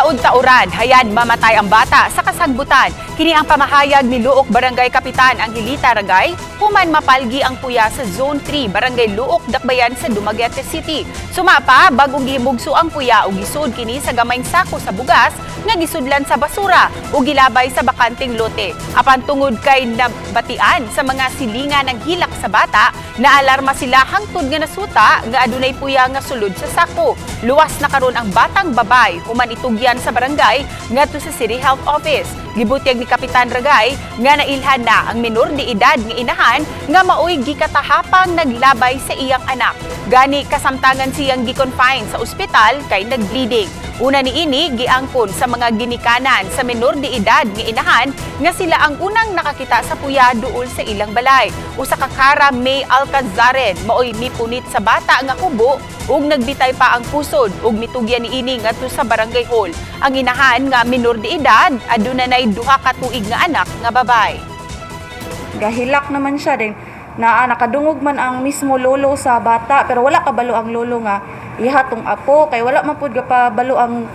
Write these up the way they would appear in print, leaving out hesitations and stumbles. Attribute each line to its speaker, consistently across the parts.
Speaker 1: Taud-tauran, hayad mamatay ang bata sa kasagbutan. Kini ang pamahayag ni Looc Barangay Kapitan Angelita Ragay, human mapalgi ang puya sa Zone 3, Barangay Looc, Dakbayan sa Dumaguete City. Sumapa, bagong gihimugso ang puya ug gisud kini sa gamayng sako sa bugas nga gisudlan sa basura ug gilabay sa bakanteng lote. Apan tungod kay nabatian sa mga silingan ng hilak sa bata, naalarma sila hangtod nga nasuta nga adunay puya nga sulod sa sako. Luwas na karon ang batang babay human itugyan sa barangay ngadto sa City Health Office. Gibutyag ni Kapitan Ragay nga nailhan na ang minor de edad nga inahan nga maoy gikatahapang naglabay sa iyang anak. Gani kasamtangan siyang gi-confine sa ospital kay nagbleeding. Una niini giangkon sa mga ginikanan sa minor de edad nga inahan nga sila ang unang nakakita sa puya duol sa ilang balay. Usa ka Cara May Alcazaren maoy mipunit sa bata nga kubo ug nagbitay pa ang pusod ug mitugyan niini ngadto sa barangay hall. Ang inahan nga minor de edad aduna nay 2 ka tuig nga anak nga babay.
Speaker 2: Gahilak naman siya din na nakadungog man ang mismo lolo sa bata, pero wala kabalo ang lolo nga iha tong apo kay wala man pud gapabalo ang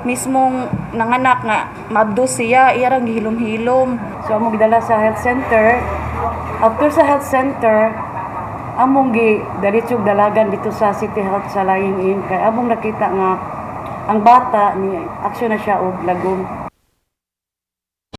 Speaker 2: mismong nanganak nga maabdos siya, iya rang gihilom-hilom.
Speaker 3: So among gidala sa health center. After sa health center, among gi diretso dalagan dito sa City Health sa Lying In kay among nakita nga ang bata ni aksyon na siya og lagom.